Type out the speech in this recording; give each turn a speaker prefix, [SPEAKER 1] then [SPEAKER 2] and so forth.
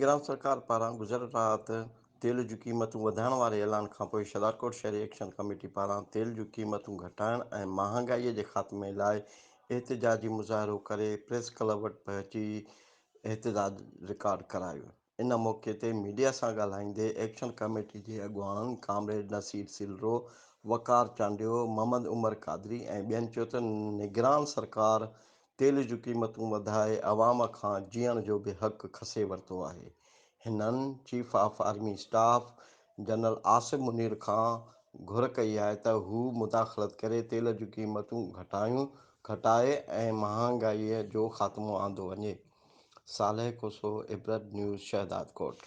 [SPEAKER 1] نگران سرڪار پاران گذريل رات تيل جون قيمتون وڌائڻ واري اعلان کانپوء شهدادڪوٽ شهري ايڪشن ڪميٽي پاران تيل جون قيمتون گهٽائڻ ۽ مهانگائي جي خاتمي لاء احتجاجي مظاهرو ڪري پريس ڪلب وٽ پهچي احتجاج رڪارڊ ڪرايو. ان موقعي تي ميڊيا سان ڳالهائيندي ايڪشن ڪميٽي جي اڳواڻن ڪامريڊ نصير سيلرو، وقار چانڊيو، محمد عمر قادري ۽ ٻين چيو ته نگران سرڪار تيل جون قيمتون وڌائي عوام کان جيئڻ جو به حق کسي ورتو آهي. هنن chief of army staff general Asim Munir کان گهر ڪئي آهي ته هو مداخلت ڪري تيل جون قيمتون گهٽايون گهٽائي ۽ مهانگائي جو خاتمو آندو وڃي. صالح کوسو، عبرت نيوز، شهدادڪوٽ.